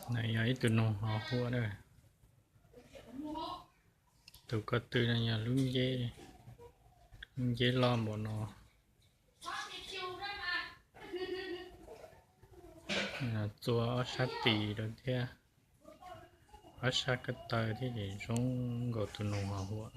Yog ib tug noog ho huam na. Tus ko tw no yog lub nceb, lub nceb loj npaum no. Txua ob sab tis rau thiab, ob sab ko taw thiab ces zoo nkaus tus noog ho huam.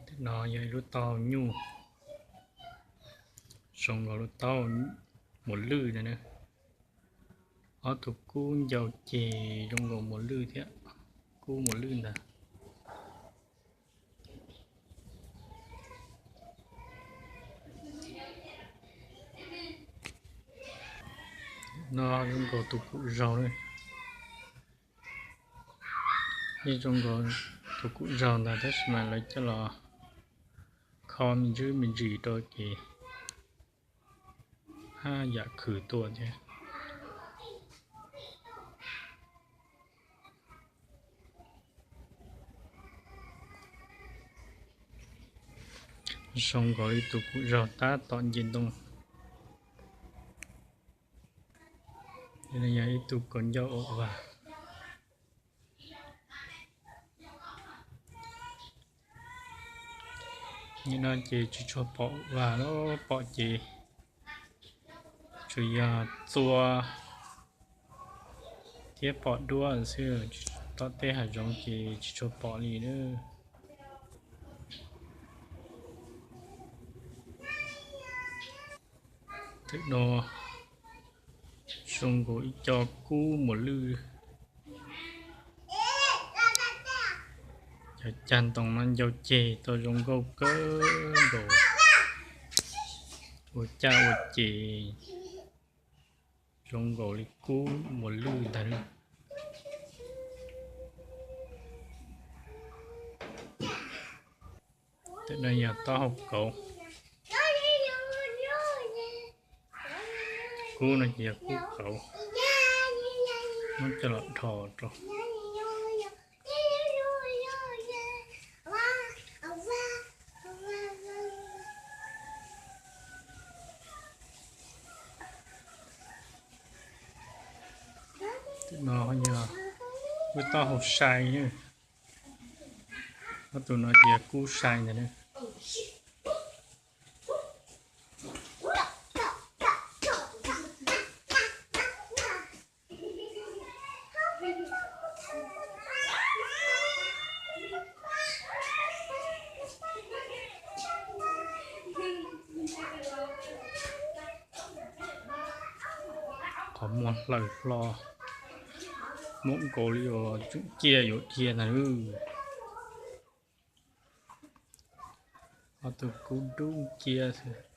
Tus no yog ib lub taub hau nyuj, zoo nkaus lub taub hau muas lwj na. Ob tug kub ncau ceg zoo nkaus muas lwj thiab, kub muas lwj ntag. No zoo nkaus tus kum zaug na. Yeej zoo nkaus tus kum zaug ntag tab sis mas lawv coj los kho me ntsis me ntsis rau ces haj yam khwv tuaj thiab. Zoo nkaus li tus kum zaug tab tom nce ntoo. Yog ib tug kaus ncauj ua vas. Nim no ces tsis tshua pom vas los pom ces tsuas yog txua thiab pom duab xwb, tom tej hav zoov ces tsis tshua pom li na. Tam no zoo nkaus ib co kub muas lwj. Cov cag ntoo no ncau ceg tau zoo nkauj kawg nkaus, ua caj ua ces zoo nkaus li kub muas lwj ntag. Tam no yog taub hau kauv, kub no ces yog kub kauv, muab coj los dhos rau. Tam no yog kub taub hau sai, ob tug no ces kub sai ntag. Qhov muag hlaws hlo, muaj nkaus li uas tseem ciaj yuav dhia ntag. Ob tug kub dub ciab xwb.